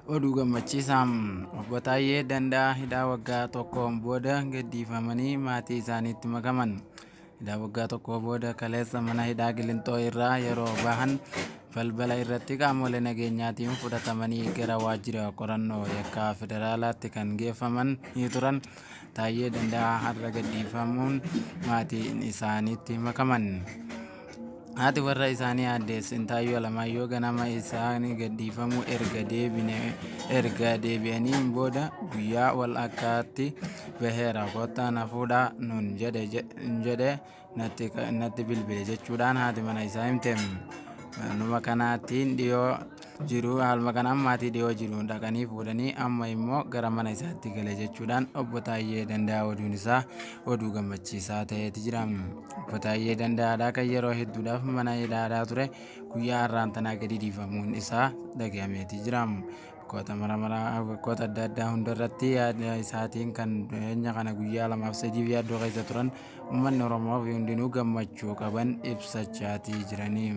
Oduu gammachiisaa! Obbo Taayyee Danda'aa hidhaa waggaa tokkoon booda gadhiifamanii maatii isaaniitti makaman. Hidhaa waggaa tokkoo booda kaleessa mana hidhaa Qilinxoo irraa yeroo bahan balbala irratti qaamolee nageenyaatiin fudhatamanii gara waajjira qorannoo yakkaa federaalaatti kan geeffaman ni turan. Taayyee Danda'aa har'a gadhiifamuun maatii isaaniitti makaman. Haati warra isaanii aadde Sintaayyoo Alamaayyoo ganama isaanii gadhiifamuu erga deebine erga deebi'aniin booda guyyaa wal akkaatti baheera kottaa na fuudhaa nun jedhe jedhe natti natti bilbile jechuudhaan haati mana isaa himte. Numa kanaatiin dhiyoo jiru haaluma kanaan maatii dhiyoo jiru dhaqanii fuudhanii amma immoo gara mana isaatti gale jechuudhaan obbo Taayyee Danda'aa oduun isaa oduu gammachiisaa ta'eeti jira. Obbo Taayyee Danda'aadhaa kan yeroo hedduudhaaf mana hidhaadhaa ture guyyaa har'aan tanaa gadi dhiifamuun isaa dhagahameeti jira. Bakkoota maramaraa bakkoota adda addaa hundarratti yaada isaatiin kan dhiyeenya kana guyyaa lamaaf sadiif yaaddoo keessa turan uummanni Oromoo fi hundinuu gammachuu qaban ibsachaatii jiranii.